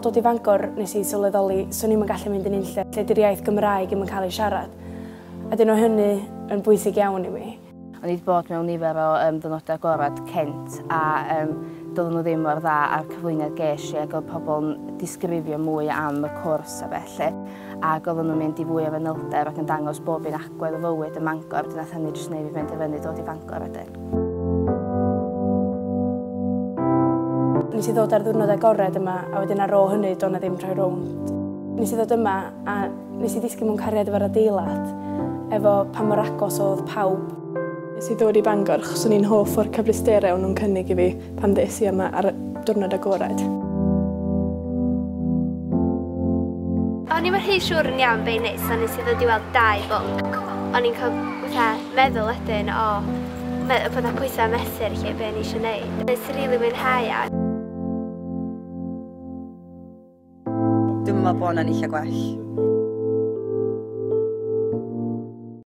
dod i Fangor nes i sylweddoli swn i'm yn gallu mynd yn unlle lle 'di'r iaith Gymraeg ddim yn cael ei siarad. A 'dyn o hynny yn bwysig iawn i mi. O'n i wedi bod mewn nifer o ddiwrnodau agored cynt a doedden nhw ddim mor dda a'r cyflwyniad ges i, ac oedd pobl yn disgrifio mwy am y cwrs a felly, ac oedden nhw'n mynd i fwy o fanylder ac yn dangos bob un agwedd o fywyd ym Mangor. Wedyn nath hynny jyst wneud fi benderfynu dod i Fangor wedyn. Nes i ddod ar ddiwrnod agored yma a wedyn ar ôl hynny doedd 'na ddim troi rownd. Nes i ddod yma a nes i ddisgyn mewn cariad efo'r adeilad, efo pa mor agos oedd pawb. Nes i ddod i Bangor achos o'n i'n hoff o'r cyfleusterau o'n nhw'n cynnig i fi pan ddes i yma ar y diwrnod agored. O'n i'm yn rhy siŵr yn iawn be i wneud, so nes i ddod i weld dau bwnc. O'n i'n cael fatha meddwl wedyn, o, bod 'na pwysau a mesur lle be o'n i eisiau wneud. Nes i rili mwynhau o. Dwi'm yn meddwl bod 'na nunlla gwell.